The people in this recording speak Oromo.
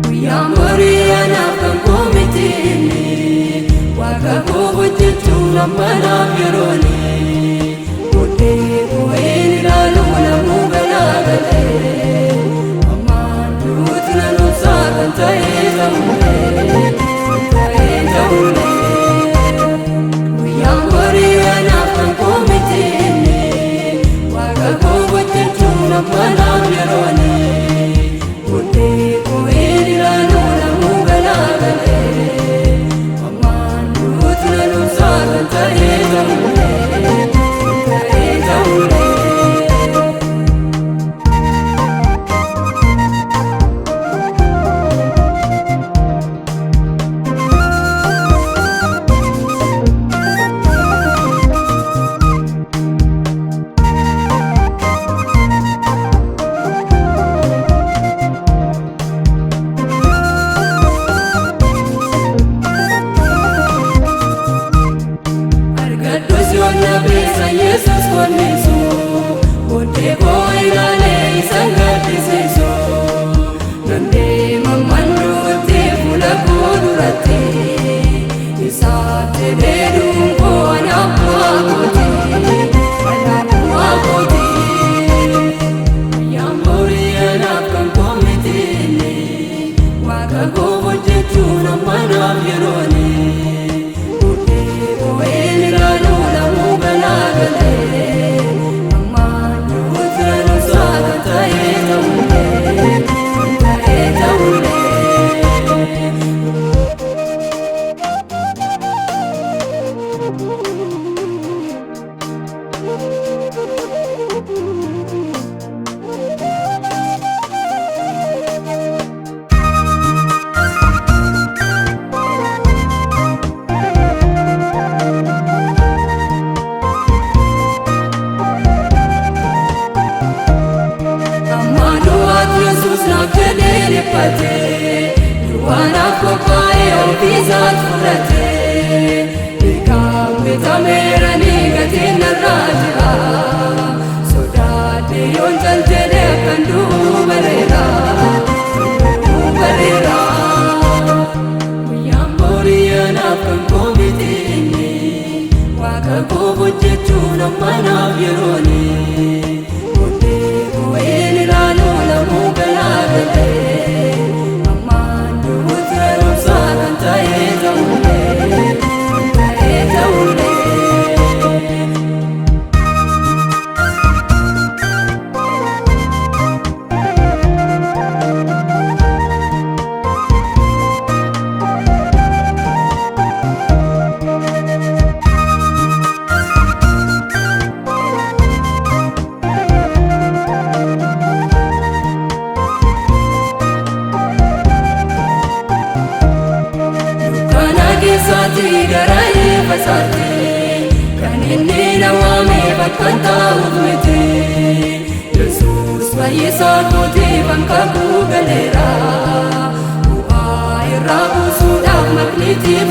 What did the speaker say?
Guyyaan borii anaaf kan koo miti inni, Waaqa koo hojjechuun amma naaf yerooni. Booddee bu'een ilaalu namuu galaa galee, ammaan duuti nan obsaa kan ta'e ta'ullee, kan ta'e ta'ullee. Guyyaan borii anaaf kan koo miti inni, Waaqa koo hojjechuun amma naaf yerooni. Booddee bu'een ilaalu namuu galaa galee, ammaan duuti nan obsaa kan ta'e ta'ullee, kan ta'e ta'ullee. Argadhus yoon nabeessa Yesuus konnisu, booddee koo ilaalee isaan gaddisiisu. Nan deema manduutti fuula koo duratti, isaaf jedhee du'uun koo anaaf bu'aa kooti, anaaf bu'aa kooti. Guyyaan borii anaaf kan koo miti inni, Waaqa koo hojjechuun amma naaf yerooni. Booddee bu'een ilaalu namuu galaa galee, ammaan duuti nan obsaa kan ta'e ta'ullee, kan ta'e ta'ullee. Ammaan du'aatu Yesuus naaf jedhee dhiphate, du'a naaf qophaa'ee ofiisaat fudhate. Ilkaan bitameeranii gatiin narraa jira, sodaadhe yoon cal jedhe akkan du'u bareera, du'u bareera. Guyyaan borii anaaf kan koo miti inni, Waaqa koo hojjechuun amma naaf yerooni. Booddee bu'een ilaalu namuu galaa galee, ammaan duuti nan obsaa kan ta'e ta'ullee, kan ta'e ta'ullee. Dukkana keessaatti gara ifa isaatti kan inni na waame bakka taa'uuf miti. Yesuus fayyisaa kootiif hanqaaquu galeera. Bu'aa irraa buusuudhaaf makniitiif